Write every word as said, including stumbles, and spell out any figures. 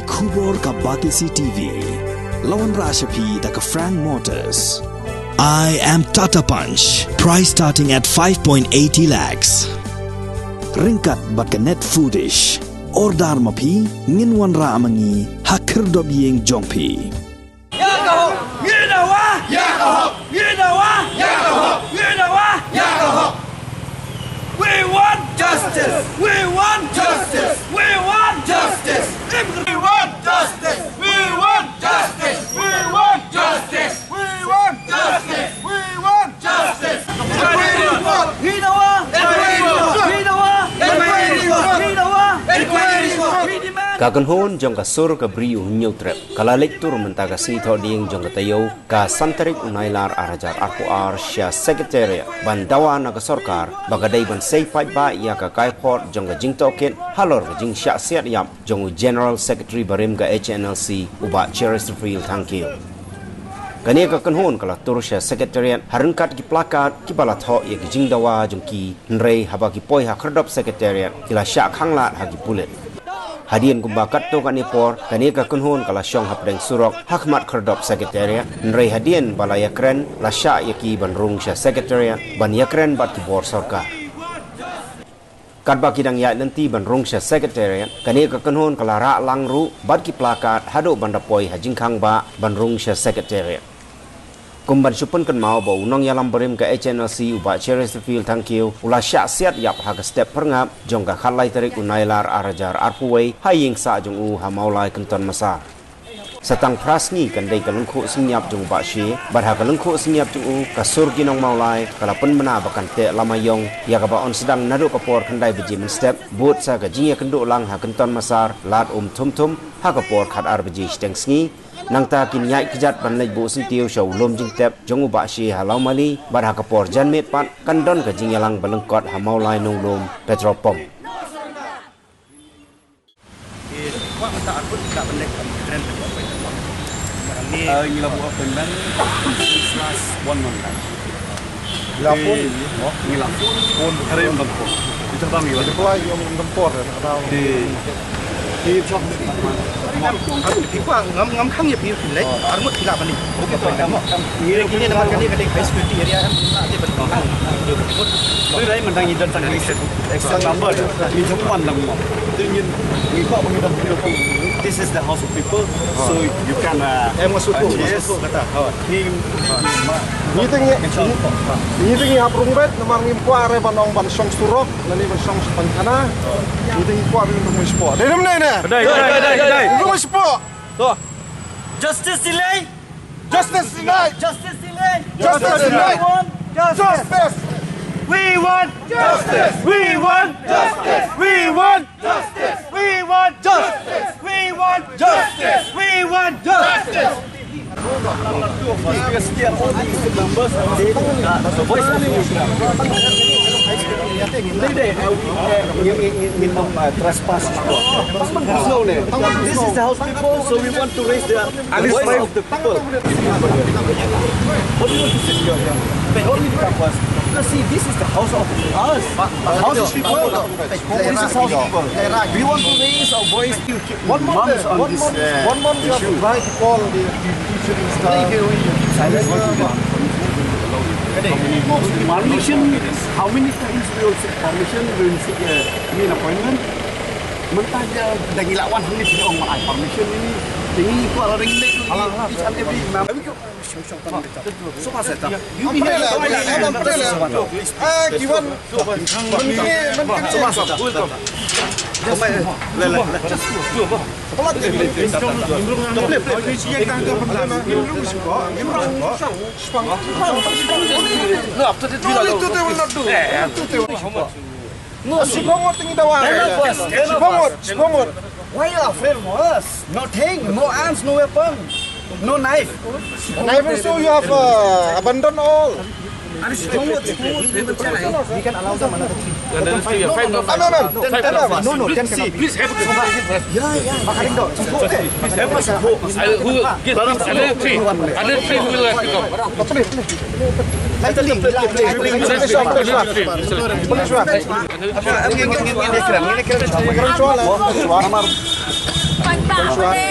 Khubor ka Batesi T V. La wanrah sha phi da ka Frank Motors. I am Tata Punch. Price starting at five point eighty lakhs. Ryngkat bad ka Net Foodish. Order ma phi, ngin wanrah ma ngi ha khyrdop ïing jong phi. Ya ka hok, ngi dawa. Ya ka hok, ngi dawa. Ya ka hok, ngi dawa. Ya ka hok. We want justice. We want justice. We want justice. We want justice. We want justice. We want justice. We want justice. We want justice. Ngi dawa. Ngi dawa. Ngi dawa. We demand. Ka kynhun jong ka sur ka briew Hynñiewtrep ka la leit tur mynta ka sngi Thohdieng jong ka taïew, ka san tarik u Nailar ar hajar arphew ar, sha Secretariat ban dawa na ka sorkar ba ka dei ban sei paidbah ïa ka kaiphod jong ka jingtohkit halor ka jingshah siat ïap jong u General Secretary barim ka H N L C, u Bah Cheristerfield Thangkhiew. Kane ka kynhun ka la tur sha Secretariat ha ryngkat ki placard kiba la thoh ïa ki jingdawa jong ki, hynrei haba ki poi ha khyrdop Secretariat ki la shah khanglad ha ki pulit. Hadien kumba katto katne por, kane ka kynhun ka la shong hapdeng surok ha khmat khyrdop Secretariat, hynrei hadien ba la ïakren, la shah ïa ki ban rung sha Secretariat ban ïakren bad ki bor sorkar. Katba ki dang ïaid lynti ban rung sha Secretariat, kane ka kynhun ka la rah lang ruh bad ki placard haduh ban da poi ha jingkhang bah ban rung sha Secretariat. Kum ban shu pynkynmaw ba u nongïalam barim ka H N L C, u Bah Cheristerfield Thangkhiew, u la shah siat ïap ha ka step phyrngap jong ka khatlai tarik u Nailar ar hajar arphew wei ha ïing sah jong u ha Mawlai, Kynton Massar. Sa tang phra sngi kan dei ka lyngkhuh synñiap jong u Bah Shea, bad ha ka lyngkhuh synñiap jong u, ka sur ki nong Mawlai ka la pynbna ba kan teh lama ïong, ïa kaba yn sdang naduh ka por khyndai baje mynstep bud sa ka jingïakynduh lang ha Kynton Massar, Lad Um Thum Thum, ha ka por khatar baje shiteng sngi. Nangta kin ïaid kjat ban leit buh syntiew sha u lum jingtep jong u Bah Shea ha Lawmali, bad ha ka por janmiet pat kan don ka jingïalang ba lyngkot ha Mawlai Nonglum Petrol Pump. Ngi la buh appointment since last one month now. Ngi la phone? Ngi la phone. Phone. Hari ym don por. Ita bang ïa. Reply ym don por. Di. Di chok. Ngam, ngam khang ïa phi leh. Ar mut phi lah ban leh. Ngi kine namar kane ka dei high security area, em, la te ban. Ngi dei man dang i don tang extra number. Ngi jumpa lang mo. Ngi, ngi ko ngi don. This is the house of people. So you can, uh, em, masuk, uh, yes. Masuk kata. Him, ngi te ngi, ngi te ngi hap rung beit namar ngim kwah re ban ong ban shong surok, lane ban shong shaphang thana. Ngi te ngi kwah ban rung beit sport. Dei ne em ne? Dei, dei, dei, dei. Rung beit sport. To. Justice delay. Justice denied. Justice delay. Justice denied. We want justice. Justice. We want justice. We want justice. We want justice. We want justice. We want justice. We want justice. Trespass. This is the house people, so we want to raise the voice of the people. What do you want to sit here? Don't need to come first. Because see, this is the house of us. House of people. This is house of people. We want to raise our voice. One month, one month, one month you have to try to call the teacher and stuff. Permission, how many times we will seek permission, we will seek, uh, an appointment. Mynta da ngi la wan hangne phi ong ma ai permission ini. Ngi kwah la ring leh each and every member. No, shipang ngut, shipang ngut. Why you afraid of us? Nothing, no arms, no weapon, no knife. Knife also you have, uh, abandoned all. We can allow them another three. Another three, five, no, no, no. Ten, ten, no, no, ten cannot be. Please have a conversation. Yeah, yeah. Please have a conversation. Who, yes, another three. Another three who will have to come. Another three, another three. Another three.